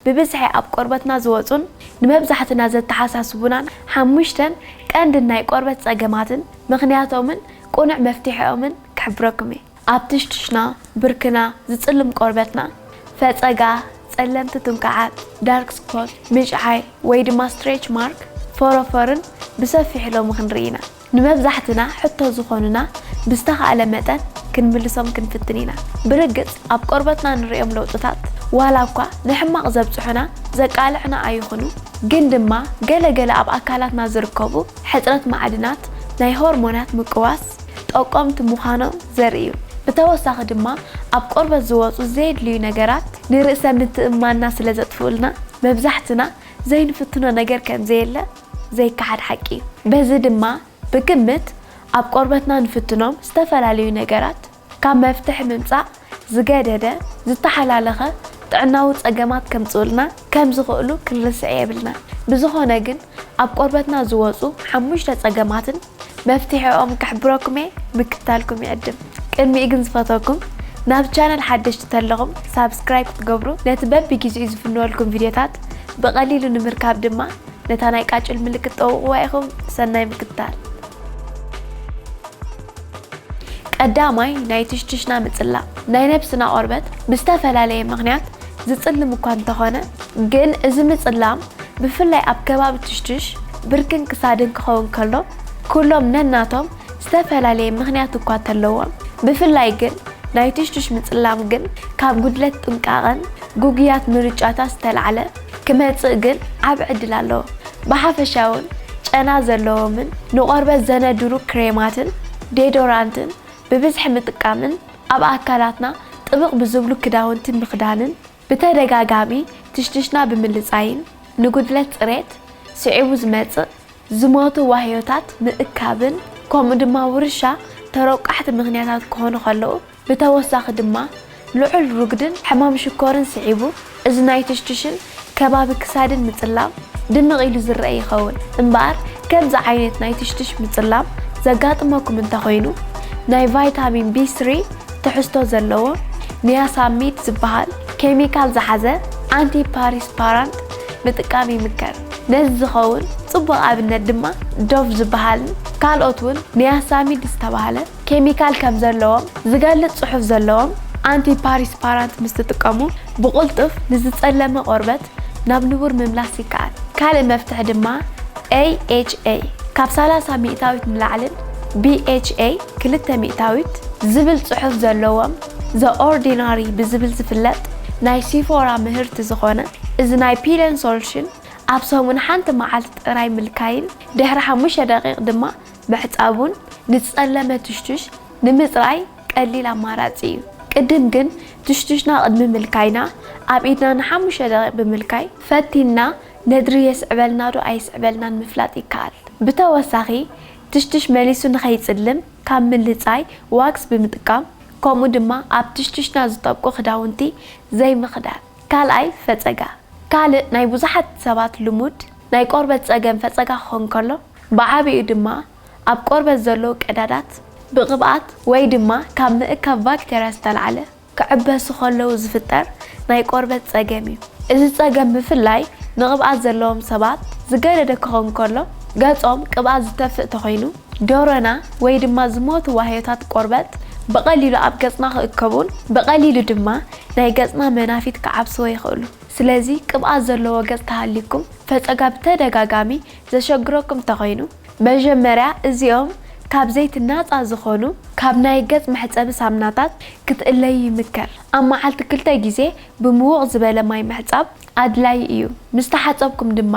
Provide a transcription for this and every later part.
ብብዝሒ ኣብ ቆርበትና ዝወጹን ንመብዛሕትና ዘተሓሳስቡናን ሓሙሽተን ቀንድን ናይ ቆርበት ጸገማትን ምኽንያቶምን ቅኑዕ መፍትሒኦምን ክሕብረኩም እየ። ኣብ ትሽትሽና፣ ብርክና፣ ዝጽልም ቆርበትና፣ ፈጸጋ፣ ጸለምቲ ትንካዓት፣ ዳርክ ስፖት፣ ምጭዓይ ወይ ድማ ስትሬች ማርክ፣ ፎሮፎርን ብሰፊሑ ሎሚ ክንርኢ ኢና። ንመብዛሕትና ሕቶ ዝኾኑና ብዝተኻእለ መጠን ክንምልሶም ክንፍትን ኢና። ብርግጽ ኣብ ቆርበትና ንርእዮም ለውጥታት ዋላ እኳ ንሕማቕ ዘብጽሑና ዘቃልዑና ኣይኹኑ፣ ግን ድማ ገለ ገለ ኣብ ኣካላትና ዝርከቡ ሕጽረት ማዕድናት ናይ ሆርሞናት ምቅዋስ ጠቆምቲ ምዃኖም ዘርኢ እዩ። ብተወሳኺ ድማ ኣብ ቆርበት ዝወጹ ዘየድልዩ ነገራት ንርእሰ ምትእምማንና ስለ ዘጥፍኡልና መብዛሕትና ዘይንፍትኖ ነገር ከም ዘየለ ዘይከሓድ ሓቂ እዩ። በዚ ድማ ብግምት ኣብ ቆርበትና ንፍትኖም ዝተፈላለዩ ነገራት ካብ መፍትሒ ምምጻእ ዝገደደ ዝተሓላለኸ ጥዕናዊ ጸገማት ከምጽኡልና ከም ዝኽእሉ ክንርስዕ የብልና። ብዝኾነ ግን ኣብ ቆርበትና ዝወጹ ሓሙሽተ ጸገማትን መፍትሒኦም ክሕብረኩም እየ፣ ምክታልኩም ይዕድም። ቅድሚኡ ግን ዝፈተኩም ናብ ቻነል ሓደሽቲ ተለኹም ሳብስክራይብ ክትገብሩ ነቲ በቢ ግዜኡ ዝፍንወልኩም ቪድዮታት ብቐሊሉ ንምርካብ ድማ ነታ ናይ ቃጭል ምልክት ጠውቕዋ ኢኹም። ሰናይ ምክታል። ቀዳማይ ናይ ትሽትሽና ምጽላም። ናይ ነብስና ቆርበት ብዝተፈላለየ ምኽንያት ዝጽልም እኳ እንተኾነ ግን እዚ ምጽላም ብፍላይ ኣብ ከባቢ ትሽትሽ ብርክን ክሳድን ክኸውን ከሎ ኩሎም ነናቶም ዝተፈላለየ ምኽንያት እኳ እንተለዎም ብፍላይ ግን ናይ ትሽትሽ ምጽላም ግን ካብ ጉድለት ጥንቃቐን ጉጉያት ምርጫታት ዝተላዕለ ክመጽእ ግን ዓቢ ዕድል ኣለዎ። ብሓፈሻ እውን ጨና ዘለዎምን ንቆርበት ዘነድሩ ክሬማትን ዴዶራንትን ብብዝሒ ምጥቃምን ኣብ ኣካላትና ጥብቕ ብዝብሉ ክዳውንቲ ምኽዳንን ብተደጋጋሚ ትሽትሽና ብምልጻይን ንጉድለት ጽሬት ስዒቡ ዝመጽእ ዝሞቱ ዋህዮታት ምእካብን ከምኡ ድማ ውርሻ ተረቋሕቲ ምኽንያታት ክኾኑ ከለዉ ብተወሳኺ ድማ ልዑል ሩግድን ሕማም ሽኮርን ስዒቡ እዚ ናይ ትሽትሽን ከባቢ ክሳድን ምጽላም ድምቕ ኢሉ ዝረአ ይኸውን። እምበኣር ከምዚ ዓይነት ናይ ትሽትሽ ምጽላም ዘጋጥመኩም እንተኾይኑ ናይ ቫይታሚን ቢ ስሪ ትሕዝቶ ዘለዎ ኒያሳሚድ ዝበሃል ኬሚካል ዝሓዘ ኣንቲፓሪስፓራንት ምጥቃም ይምከር። ነዚ ዝኸውን ጽቡቕ ኣብነት ድማ ዶቭ ዝበሃልን ካልኦት እውን ኒያሳሚድ ዝተባህለ ኬሚካል ከም ዘለዎም ዝገልጽ ጽሑፍ ዘለዎም ኣንቲፓሪስፓራንት ምስ ትጥቀሙ ብቕልጡፍ ንዝጸለመ ቆርበት ናብ ንቡር ምምላስ ይከኣል። ካልእ መፍትሒ ድማ ኤ ኤች ኤ ካብ ሰላሳ ሚእታዊት ንላዕልን ቢ ኤች ኤ ክልተ ሚእታዊት ዝብል ጽሑፍ ዘለዎም ዘ ኦርዲናሪ ብዝብል ዝፍለጥ ናይ ሲፎራ ምህርቲ ዝኾነ እዚ ናይ ፒለንሶልሽን ኣብ ሰሙን ሓንቲ መዓልቲ ጥራይ ምልካይን ድሕሪ ሓሙሽተ ደቂቕ ድማ ምሕጻቡን ንጸለመ ትሽትሽ ንምጽራይ ቀሊል ኣማራጺ እዩ። ቅድም ግን ትሽትሽና ቅድሚ ምልካይና ኣብ ኢድና ንሓሙሽተ ደቂቕ ብምልካይ ፈቲንና ነድሪ የስዕበልና ዶ ኣይስዕበልናን ምፍላጥ ይከኣል። ብተወሳኺ ትሽትሽ መሊሱ ንኸይጽልም ካብ ምልጻይ ዋክስ ብምጥቃም ከምኡ ድማ ኣብ ትሽትሽና ዝጠብቁ ክዳውንቲ ዘይምኽዳን። ካልኣይ ፈጸጋ። ካልእ ናይ ብዙሓት ሰባት ልሙድ ናይ ቆርበት ጸገም ፈጸጋ ክኾን ከሎ ብዓቢኡ ድማ ኣብ ቆርበት ዘለዉ ቀዳዳት ብቕብኣት ወይ ድማ ካብ ምእካብ ባክተርያ ዝተላዕለ ክዕበሱ ከለዉ ዝፍጠር ናይ ቆርበት ጸገም እዩ። እዚ ጸገም ብፍላይ ንቕብኣት ዘለዎም ሰባት ዝገደደ ክኸውን ከሎ ገጾም ቅብኣት ዝተፍእ ተኾይኑ ዶረና ወይ ድማ ዝሞቱ ዋህዮታት ቆርበት ብቐሊሉ ኣብ ገጽና ክእከቡን ብቐሊሉ ድማ ናይ ገጽና መናፊት ክዓብስዎ ይኽእሉ። ስለዚ ቅብኣት ዘለዎ ገጽ ተሃልዩኩም ፈጸጋ ብተደጋጋሚ ዘሸግረኩም እንተኾይኑ መጀመርያ እዚኦም ካብ ዘይቲ ናጻ ዝኾኑ ካብ ናይ ገጽ መሕጸቢ ሳምናታት ክትእለዩ ይምከር። ኣብ መዓልቲ ክልተ ግዜ ብምዉቕ ዝበለ ማይ ምሕጻብ ኣድላዪ እዩ። ምስ ተሓጸብኩም ድማ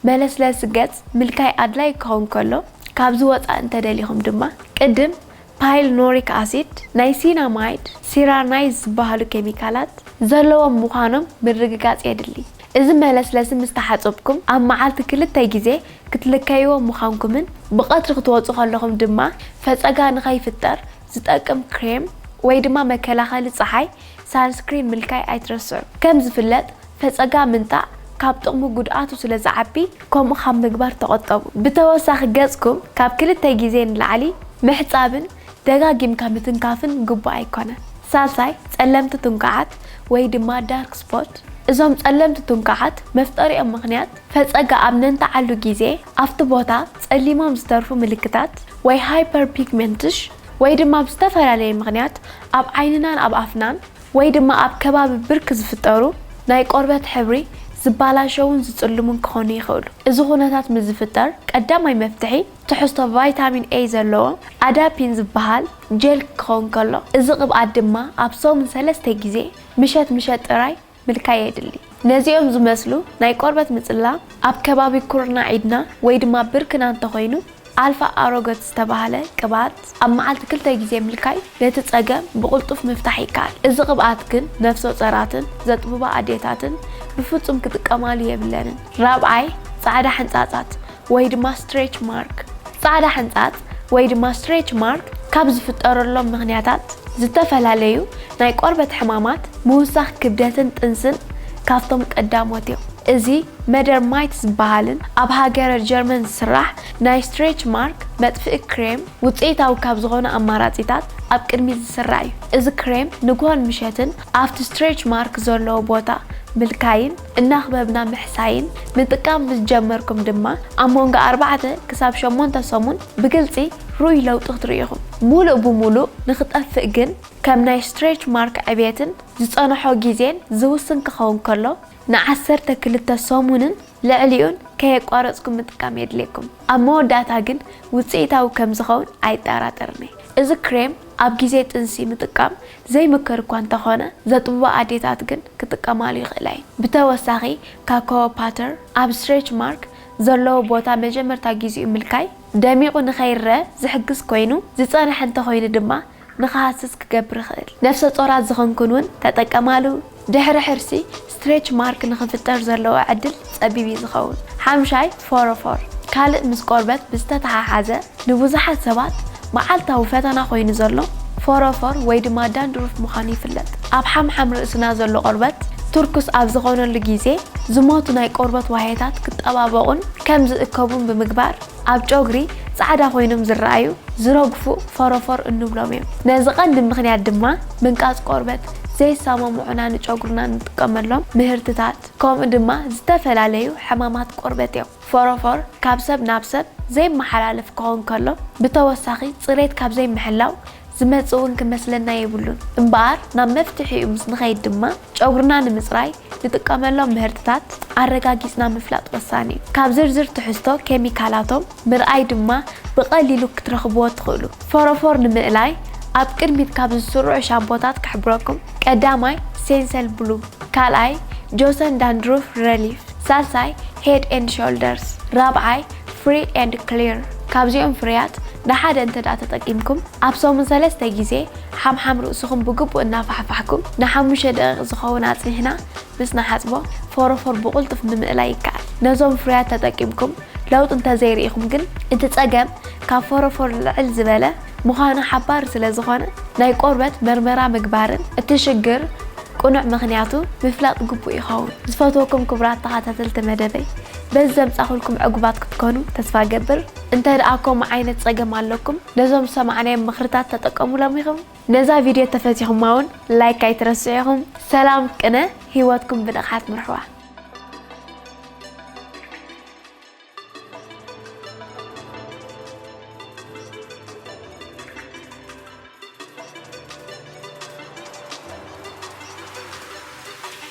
መለስለሲ ገጽ ምልካይ ኣድላዪ ክኸውን ከሎ ካብዚ ወጻኢ እንተደሊኹም ድማ ቅድም ፓይል ኖሪክ ኣሲድ ናይ ሲናማይድ ሲራናይዝ ዝበሃሉ ኬሚካላት ዘለዎም ምዃኖም ምርግጋጽ የድሊ። እዚ መለስለሲ ምስ ተሓጸብኩም ኣብ መዓልቲ ክልተ ግዜ ክትልከይዎ ምዃንኩምን ብቐትሪ ክትወጹ ከለኹም ድማ ፈጸጋ ንኸይፍጠር ዝጠቅም ክሬም ወይ ድማ መከላኸሊ ጸሓይ ሳንስክሪን ምልካይ ኣይትረስዑ። ከም ዝፍለጥ ፈጸጋ ምንጣእ ካብ ጥቕሙ ጉድኣቱ ስለ ዝዓቢ ከምኡ ካብ ምግባር ተቖጠቡ። ብተወሳኺ ገጽኩም ካብ ክልተ ግዜ ንላዕሊ ምሕጻብን ደጋጊምካ ምትንካፍን ግቡእ ኣይኮነን። ሳልሳይ ጸለምቲ ትንኩዓት ወይ ድማ ዳርክ ስፖት እዞም ጸለምቲ ትንኳሓት መፍጠሪኦም ምኽንያት ፈጸጋ ኣብ ነንተዓሉ ግዜ ኣብቲ ቦታ ጸሊሞም ዝተርፉ ምልክታት ወይ ሃይፐርፒግመንትሽ ወይ ድማ ብዝተፈላለየ ምኽንያት ኣብ ዓይንናን ኣብ ኣፍናን ወይ ድማ ኣብ ከባቢ ብርክ ዝፍጠሩ ናይ ቆርበት ሕብሪ ዝባላሸውን ዝጽልሙን ክኾኑ ይኽእሉ። እዚ ኩነታት ምስ ዝፍጠር ቀዳማይ መፍትሒ ትሕዝቶ ቫይታሚን ኤ ዘለዎ ኣዳፒን ዝበሃል ጀል ክኸውን ከሎ፣ እዚ ቅብኣት ድማ ኣብ ሰሙን ሰለስተ ግዜ ምሸት ምሸት ጥራይ ምልካይ የድሊ። ነዚኦም ዝመስሉ ናይ ቆርበት ምጽላም ኣብ ከባቢ ኩርናዕ ኢድና ወይ ድማ ብርክና እንተኾይኑ ኣልፋ ኣሮገት ዝተባህለ ቅብኣት ኣብ መዓልቲ ክልተ ግዜ ምልካይ ነቲ ጸገም ብቕልጡፍ ምፍታሕ ይከኣል። እዚ ቅብኣት ግን ነፍሰ ጾራትን ዘጥብባ ኣዴታትን ብፍጹም ክጥቀማሉ የብለንን። ራብዓይ፣ ጻዕዳ ሕንጻጻት ወይ ድማ ስትሬች ማርክ። ጻዕዳ ሕንጻጽ ወይ ድማ ስትሬች ማርክ ካብ ዝፍጠረሎም ምኽንያታት ዝተፈላለዩ ናይ ቆርበት ሕማማት፣ ምውሳኽ ክብደትን ጥንስን ካብቶም ቀዳሞት እዮም። እዚ መደርማይት ዝበሃልን ኣብ ሃገረ ጀርመን ዝስራሕ ናይ ስትሬች ማርክ መጥፍኢ ክሬም ውጽኢታዊ ካብ ዝኾኑ ኣማራጺታት ኣብ ቅድሚት ዝስራዕ እዩ። እዚ ክሬም ንግሆን ምሸትን ኣብቲ ስትሬች ማርክ ዘለዎ ቦታ ምልካይን እናኽበብና ምሕሳይን ምጥቃም ምስ ጀመርኩም ድማ ኣብ መንጎ ኣርባዕተ ክሳብ ሸሞንተ ሰሙን ብግልጺ ርኡይ ለውጢ ክትርእዩ ኢኹም። ሙሉእ ብሙሉእ ንኽጠፍእ ግን ከም ናይ ስትሬች ማርክ ዕብየትን ዝጸንሖ ግዜን ዝውስን ክኸውን ከሎ ንዓሰርተ ክልተ ሰሙንን ልዕሊኡን ከየቋረጽኩም ምጥቃም የድልየኩም። ኣብ መወዳእታ ግን ውጽኢታዊ ከም ዝኸውን ኣይጠራጠርን እየ። እዚ ክሬም ኣብ ግዜ ጥንሲ ምጥቃም ዘይምከር እኳ እንተኾነ ዘጥብባ ኣዴታት ግን ክጥቀማሉ ይኽእላ እየን። ብተወሳኺ ካካዎ ፓተር ኣብ ስትሬች ማርክ ዘለዎ ቦታ መጀመርታ ግዜኡ ምልካይ ደሚቑ ንኸይረአ ዝሕግዝ ኮይኑ ዝጸንሐ እንተኾይኑ ድማ ንኽሃስስ ክገብር ይኽእል። ነፍሰ ጾራት ዝኾንኩን እውን ተጠቀማሉ። ድሕሪ ሕርሲ ስትሬች ማርክ ንኽፍጠር ዘለዎ ዕድል ጸቢብ እዩ ዝኸውን። ሓምሻይ ፎሮፎር። ካልእ ምስ ቆርበት ብዝተተሓሓዘ ንብዙሓት ሰባት መዓልታዊ ፈተና ኮይኑ ዘሎ ፎሮፎር ወይ ድማ ዳንድሩፍ ምዃኑ ይፍለጥ። ኣብ ሓምሓም ርእስና ዘሎ ቆርበት ትርኩስ ኣብ ዝኾነሉ ግዜ ዝሞቱ ናይ ቆርበት ዋህየታት ክጠባበቑን ከም ዝእከቡን ብምግባር ኣብ ጨጉሪ ጻዕዳ ኮይኖም ዝረኣዩ ዝረግፉ ፎሮፎር እንብሎም እዮም። ነዚ ቀንዲ ምኽንያት ድማ ምንቃጽ ቆርበት ዘይሰማምዑና ንጨጉርና ንጥቀመሎም ምህርትታት ከምኡ ድማ ዝተፈላለዩ ሕማማት ቆርበት እዮም። ፎሮፎር ካብ ሰብ ናብ ሰብ ዘይመሓላለፍ ክኸውን ከሎ ብተወሳኺ ጽሬት ካብ ዘይምሕላው ዝመጽእ እውን ክመስለና የብሉን። እምበኣር ናብ መፍትሒኡ ምስ ንኸይድ ድማ ጨጉርና ንምጽራይ ንጥቀመሎም ምህርትታት ኣረጋጊጽና ምፍላጥ ወሳኒ እዩ። ካብ ዝርዝር ትሕዝቶ ኬሚካላቶም ምርኣይ ድማ ብቐሊሉ ክትረኽብዎ ትኽእሉ። ፎሮፎር ንምእላይ ኣብ ቅድሚት ካብ ዝስርዑ ሻምፖታት ክሕብረኩም። ቀዳማይ ሴንሰል ብሉ፣ ካልኣይ ጆሰን ዳንድሩፍ ረሊፍ፣ ሳልሳይ ሄድ ኤንድ ሾልደርስ፣ ራብዓይ ፍሪ ኤንድ ክሊር። ካብዚኦም ፍርያት ንሓደ እንተ ደኣ ተጠቂምኩም ኣብ ሰሙን ሰለስተ ግዜ ሓምሓም ርእስኹም ብግቡእ እናፋሕፋሕኩም ንሓሙሽተ ደቂቕ ዝኸውን ኣጽኒሕና ምስ ንሓጽቦ ፎሮፎር ብቕልጡፍ ንምእላይ ይከኣል። ነዞም ፍርያት ተጠቂምኩም ለውጢ እንተዘይርኢኹም ግን እቲ ጸገም ካብ ፎሮፎር ልዕል ዝበለ ምዃኑ ሓባሪ ስለ ዝኾነ ናይ ቆርበት መርመራ ምግባርን እቲ ሽግር ቅኑዕ ምኽንያቱ ምፍላጥ ግቡእ ይኸውን። ዝፈትወኩም ክቡራት ተኸታተልቲ መደበይ በዚ ዘምጻኹልኩም ዕጉባት ክትኮኑ ተስፋ እገብር። እንተ ደኣ ከምኡ ዓይነት ጸገም ኣለኩም ነዞም ዝሰማዕናዮም ምኽርታት ተጠቀሙሎም ኢኹም። ነዛ ቪድዮ ተፈቲኹማ እውን ላይክ ኣይትረስዑ ኢኹም። ሰላም ቅነ ህይወትኩም ብንቕሓት ምርሕዋ።